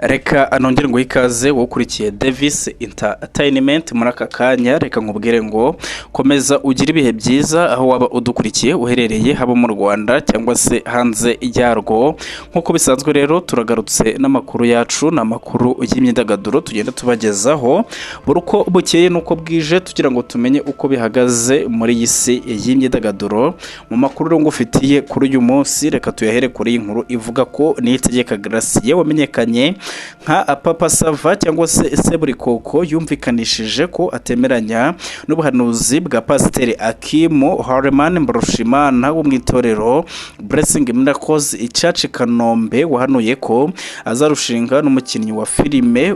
Reka nongere ngo ikaze wowe ukurikiye Davis Entertainment muri aka kanya. Reka nkubwire ngo komeza ugire ibihe byiza aho waba udukurikiye uherereye, haba mu Rwanda cyangwa se hanze yarwo. Nk'uko bisanzwe rero, turagarutse n'amakuru yacu, ni amakuru y'imyidagaduro tugenda tubagezaho buri uko bukeye n'uko bwije, tugira ngo tumenye uko bihagaze muri iyi si y'imyidagaduro. Mu makuru rero ngufitiye kuri uyu munsi, reka tuyahere kuri iyi nkuru ivuga ko Niyitegeka Gratien wamenyekanye nka Papa Sava cyangwa se Seburikoko yumvikanishije ko atemeranya n'ubuhanuzi bwa Pasiteri Akimu Harman Mbarushimana wo mu itorero Blessing Miracles Church Kanombe, wahanuye ko azarushinga n'umukinnyi wa filime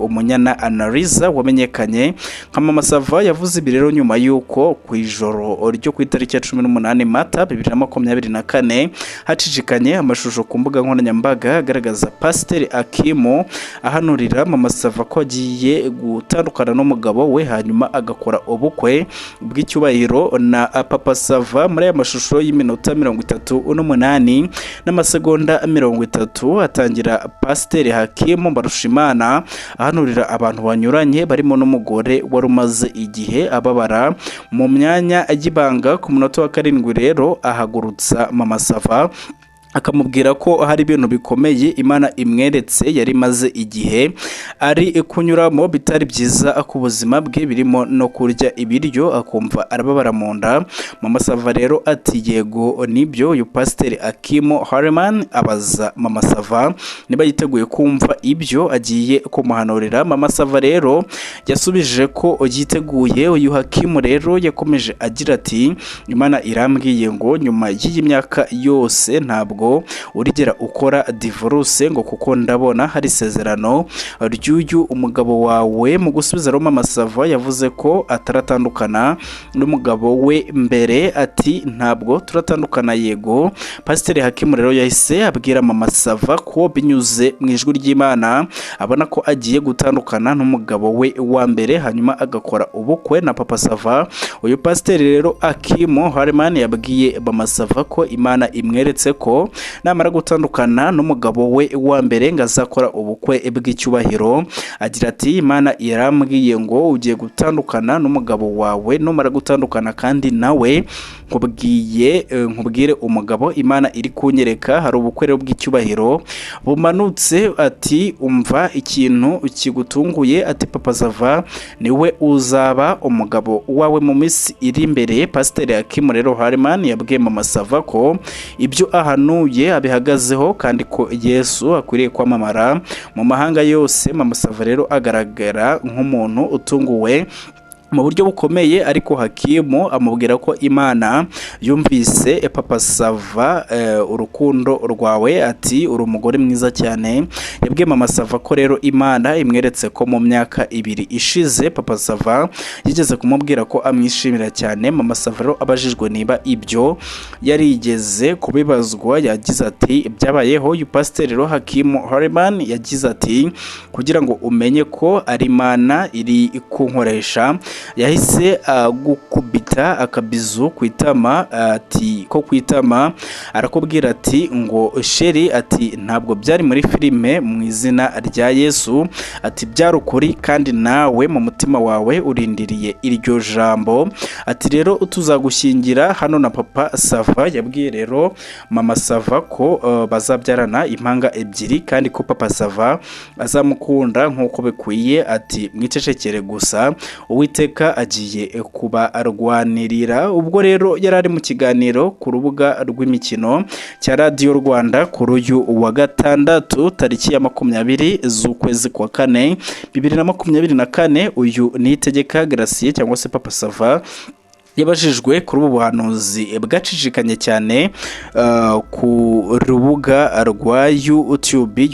Umunyana Analiza wamenyekanye nka Mama Sava. Yavuze ibi rero nyuma y'uko ku ijoro ryo ku itariki ya 18 Mata 2024 hacicikanye amashusho ku mbuga nkoranyambaga agaragaza Pasiteri Akimu ahanurira Mama Sava ko agiye gutandukana n'umugabo we, hanyuma agakora ubukwe bw'icyubahiro na Papa Sava. Muri aya mashusho y'iminota 38 n'amasegonda 30, atangira Pasiteri Hakimu Mbarushimana ahanurira abantu banyuranye barimo n'umugore wari umaze igihe ababara mu myanya y'ibanga. Ku munota wa 7 rero ahagurutsa Mama Sava, akamubwira ko hari ibintu bikomeye Imana imweretse yari imaze igihe ari kunyuramo bitari byiza ku buzima bwe, birimo no kurya ibiryo akumva arababara mu nda. Mama Sava rero ati: "Yego, nibyo." Uyu Pasiteri Akimo Harman abaza Mama Sava niba yiteguye kumva ibyo agiye kumuhanurira. Mama Sava rero yasubije ko yiteguye. Uyu Hakimu rero yakomeje agira ati: "Imana irambwiye ngo nyuma y'iyi myaka yose ntabwo urigera ukora divorce, ngo kuko ndabona hari isezerano ry'uyu umugabo wawe." Mu gusubiza rero, Mama Sava yavuze ko ataratandukana n'umugabo we mbere, ati: "Ntabwo turatandukana, yego." Pasiteri Hakimu rero yahise abwira Mama Sava ko binyuze mu ijwi ry'Imana abona ko agiye gutandukana n'umugabo we wa mbere, hanyuma agakora ubukwe na Papa Sava. Uyu pasiteri rero Akimu Harman yabwiye Mama Sava ko Imana imweretse ko namara gutandukana n'umugabo we wa mbere ngo azakora ubukwe bw'icyubahiro. Agira ati: "Imana irambwiye ngo ugiye gutandukana n'umugabo wawe, numara gutandukana kandi nawe nkubwiye, nkubwire umugabo Imana iri kunyereka, hari ubukwe rero bw'icyubahiro bumanutse." Ati: "Umva ikintu kigutunguye," ati: "Papa Sava niwe uzaba umugabo wawe mu minsi iri imbere." Pasiteri Hakimu rero Harman yabwiye Mama Sava ko ibyo ahanuye abihagazeho kandi ko Yesu akwiriye kwamamara mu mahanga yose. Mama Sava rero agaragara nk'umuntu utunguwe mu buryo bukomeye, ariko Hakimu amubwira ko Imana yumvise Papa Sava urukundo rwawe, ati: "Uri umugore mwiza cyane." Yabwiye Mama Sava ko rero Imana imweretse ko mu myaka 2 ishize Papa Sava yigeze kumubwira ko amwishimira cyane. Mama Sava rero abajijwe niba ibyo yarigeze kubibazwa, yagize ati: "Byabayeho." Uyu pasiteri rero Hakimu Harman yagize ati: "Kugira ngo umenye ko ari Imana iri kunkoresha, yahise agukubita akabizu ku itama," ati ko ku itama, arakubwira ati ngo "Chéri," ati: "Ntabwo byari muri filime, mu izina rya Yesu," ati: "Byari ukuri kandi nawe mu mutima wawe urindiriye iryo jambo." Ati: "Rero tuzagushyingira hano na Papa Sava." Yabwiye rero Mama Sava ko bazabyarana impanga ebyiri kandi ko Papa Sava azamukunda nk'uko bikwiye, ati: "Mwicecekere gusa, Uwiteka agiye kubarwanirira." Ubwo rero yari ari mu kiganiro ku rubuga rw'imikino cya Radiyo Rwanda kuri uyu wa gatandatu tariki ya 20 z'ukwezi kwa kane 2024, uyu Niyitegeka Gratien cyangwa se Papa Sava yabajijwe kuri ubu buhanuzi bwacicikanye cyane ku rubuga rwa YouTube.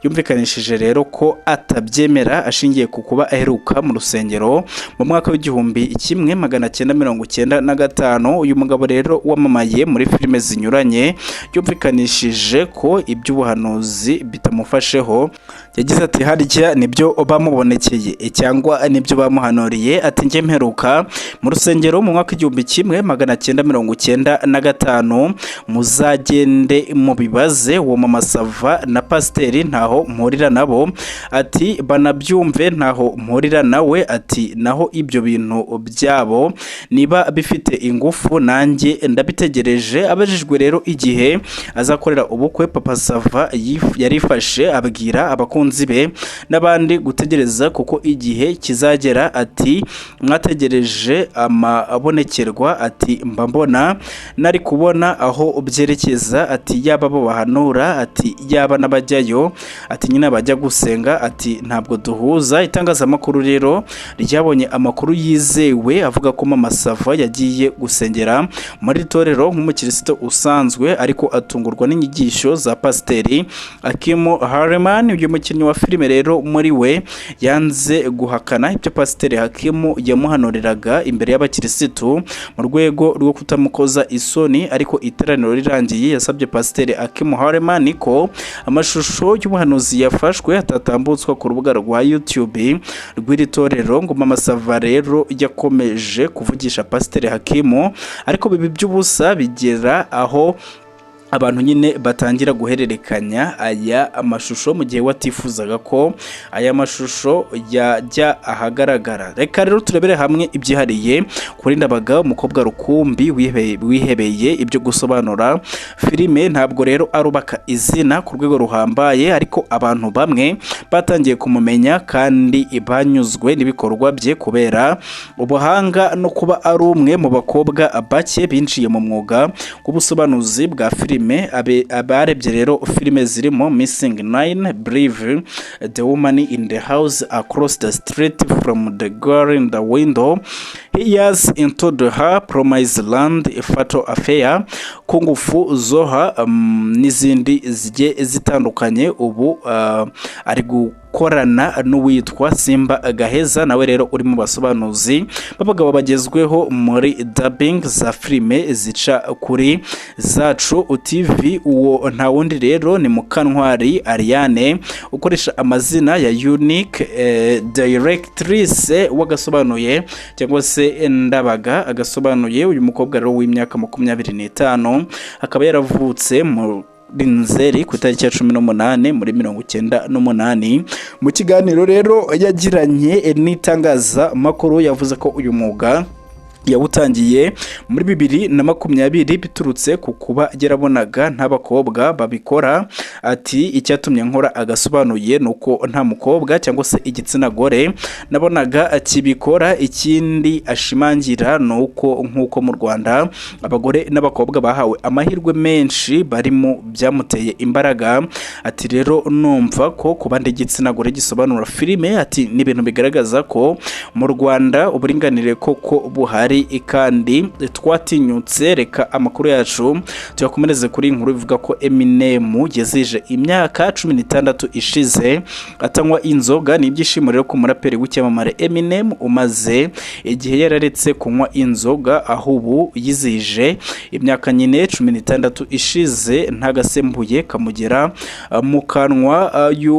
Yumvikanishije rero ko atabyemera, ashingiye ku kuba aheruka mu rusengero mu mwaka w'1995. Uyu mugabo rero wamamaye muri filime zinyuranye yumvikanishije ko iby'ubuhanuzi bitamufasheho. Yagize ati: "Harya nibyo bamubonekeye cyangwa nibyo bamuhanuriye?" Ati: "Njye mperuka mu rusengero mu mwaka 1995, muzagende mubibaze uwo Mama Sava na pasiteri, ntaho mpurira nabo." Ati: "Banabyumve, ntaho mpurira nawe." Ati: "Naho ibyo bintu byabo niba bifite ingufu, nanjye ndabitegereje." Abajijwe rero igihe azakorera ubukwe, Papa Sava yarifashe abwira abakunzi be n'abandi gutegereza kuko igihe kizagera. Ati: "Mwategereje amabonekerwa." Ati: "Mba mbona nari kubona aho byerekeza." Ati: "Yaba abo bahanura," ati, "yaba n'abajyayo," ati, "nyine abajya gusenga," ati, "ntabwo duhuza." Itangazamakuru rero ryabonye amakuru yizewe avuga ko Mama Sava yagiye gusengera muri itorero nk'umukristo usanzwe, ariko atungurwa n'inyigisho za Pasiteri Akimu Hareman. Uyu mukinnyi wa filime rero muri we yanze guhakana ibyo Pasiteri Hakimu yamuhanuriraga imbere y'abakirisitu mu rwego rwo kutamukoza isoni, ariko iteraniro rirangiye yasabye Pasiteri Akimu Hareman ko amashusho y'ubuhanuzi yafashwe atatambutswa ku rubuga rwa YouTube rw'iri torero. Ngo Mama Sava rero yakomeje kuvugisha Pasiteri Hakimu, ariko bibi by'ubusa, bigera aho abantu nyine batangira guhererekanya aya mashusho mu gihe watifuzaga ko aya mashusho yajya ahagaragara. Reka rero turebere hamwe ibyihariye kuri Ndabaga, umukobwa rukumbi wihebeye ibyo gusobanura filime. Ntabwo rero arubaka izina ku rwego ruhambaye, ariko abantu bamwe batangiye kumumenya kandi banyuzwe n'ibikorwa bye kubera ubuhanga no kuba ari umwe mu bakobwa bake binjiye mu mwuga w'ubusobanuzi bwa filime. Abarebye rero filime zirimo Missing Nine, Believe, The Woman in the House Across the Street from the Girl in the Window, Years into the Her Promised Land, Fatal Affair, Kungufu Zoha, n'izindi zigiye zitandukanye. Ubu ari gukorana n'uwitwa Simba Gaheza, nawe rero uri mu basobanuzi b'abagabo bagezweho muri dubbing za filime zica kuri Zacu TV. Uwo nta wundi rero ni Mukantwari Ariane, ukoresha amazina ya Unique Directrice wagasobanuye cyangwa se Ndabaga agasobanuye. Uyu mukobwa rero w'imyaka 25 akaba yaravutse mu Nzeri ku itariki ya 18 muri 98. Mu kiganiro rero yagiranye n'itangazamakuru, yavuze ko uyu mwuga yawutangiye muri 2020 biturutse ku kuba yarabonaga nta bakobwa babikora. Ati: "Icyatumye nkora agasobanuye ni uko nta mukobwa cyangwa se igitsina gore nabonaga akibikora." Ikindi ashimangira ni uko nk'uko mu Rwanda abagore n'abakobwa bahawe amahirwe menshi bari mu byamuteye imbaraga. Ati: "Rero numva ko kuba ndi igitsina gore gisobanura filime," ati, "ni ibintu bigaragaza ko mu Rwanda uburinganire koko buhari kandi twatinyutse." Reka amakuru yacu tuyakomereze kuri inkuru ivuga ko Eminem yazije imyaka 16 ishize atanywa inzoga. Ni ibyishimo rero ku muraperi w'icyamamare Eminem umaze igihe yararetse kunywa inzoga, aho ubu yizihije imyaka nyine 16 ishize ntagasembuye kamugera mu kanwa. Uyu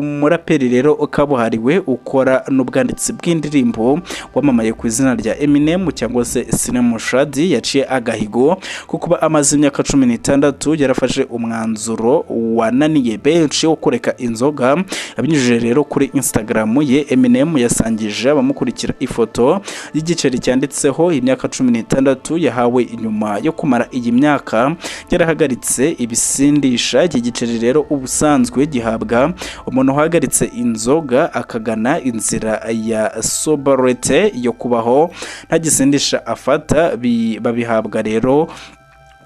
muraperi rero kabuhariwe ukora n'ubwanditsi bw'indirimbo wamamaye ku izina rya Eminem cyangwa se Slim Shady, yaciye agahigo ko kuba amaze imyaka 16 yarafashe umwanzuro wananiye benshi wo kureka inzoga. Abinyujije rero kuri Instagram ye, Eminem yasangije abamukurikira ifoto y'igiceri cyanditseho imyaka 16 yahawe inyuma yo kumara iyi myaka yarahagaritse ibisindisha. Iki giceri rero ubusanzwe gihabwa umuntu uhagaritse inzoga akagana inzira ya sobriety, yo kubaho nta gisindisha afata. Babihabwa rero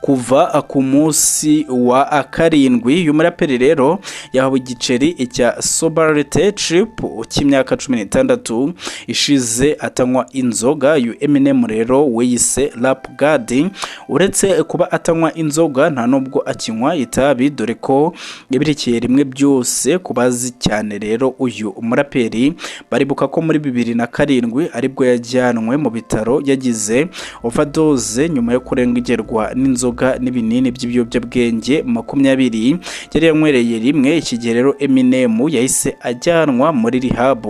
kuva ku munsi wa karindwi. Uyu muraperi rero yahawe igiceri cya sobriety chip cy'imyaka 16 ishize atanywa inzoga. Uyu Eminem rero we yise Rap God, uretse kuba atanywa inzoga nta nubwo akinywa itabi, dore ko yabirekeye rimwe byose. Kubazi cyane rero uyu muraperi baribuka ko muri 2007 aribwo yajyanwe mu bitaro yagize overdose nyuma yo kurengerwa n'inzoga. y'inzoga n'ibinini by'ibiyobyabwenge 20 yari yanywereye rimwe. Iki gihe rero Eminem yahise ajyanwa muri rehab,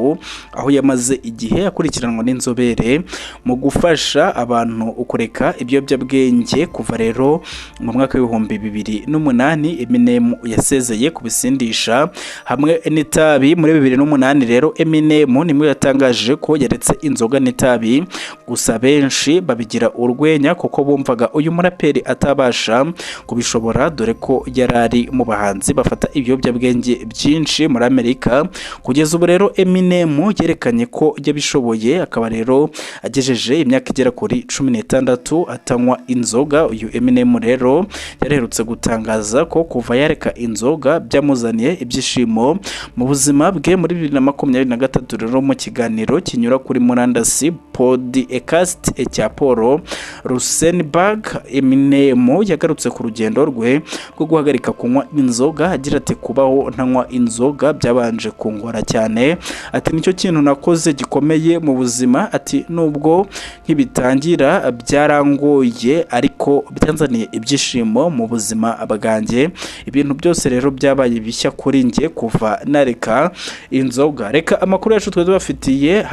aho yamaze igihe akurikiranwa n'inzobere mu gufasha abantu kureka ibiyobyabwenge. Kuva rero mu mwaka w'2008 Eminem yasezeye ku bisindisha hamwe n'itabi. Muri 2008 rero Eminem nimwe yatangaje ko yaretse inzoga n'itabi, gusa benshi babigira urwenya kuko bumvaga uyu muraperi atabasha kubishobora, dore ko yari ari mu bahanzi bafata ibiyobyabwenge byinshi muri Amerika. Kugeza ubu rero Eminem yerekanye ko yabishoboye, akaba rero agejeje imyaka igera kuri 16 atanywa inzoga. Uyu Eminem rero yaraherutse gutangaza ko kuva yareka inzoga byamuzaniye ibyishimo mu buzima bwe. Muri 2023 rero, mu kiganiro kinyura kuri murandasi podcast cya Paul Rosenberg, Eminem yagarutse ku rugendo rwe rwo guhagarika kunywa inzoga, agira ati: "Kubaho ntanywa inzoga byabanje kungora cyane." Ati: "Nicyo kintu nakoze gikomeye mu buzima." Ati: "Nubwo nkibitangira byarangoye, ariko byanzaniye ibyishimo mu buzima bwanjye. Ibintu byose rero byabaye bishya kuri njye kuva nareka inzoga." Reka amakuru yacu twari tubafitiye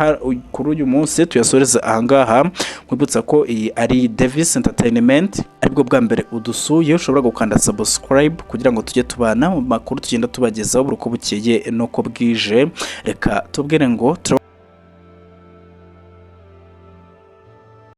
kuri uyu munsi tuyasoreza ahangaha. Nkwibutsa ko iyi ari Davis Entertainment. Aribwo bwa mbere udusuye, ushobora gukanda subscribe kugira ngo tujye tubana mu makuru tugenda tubagezaho buri uko bukeye n'uko bwije. Reka tubwire ngo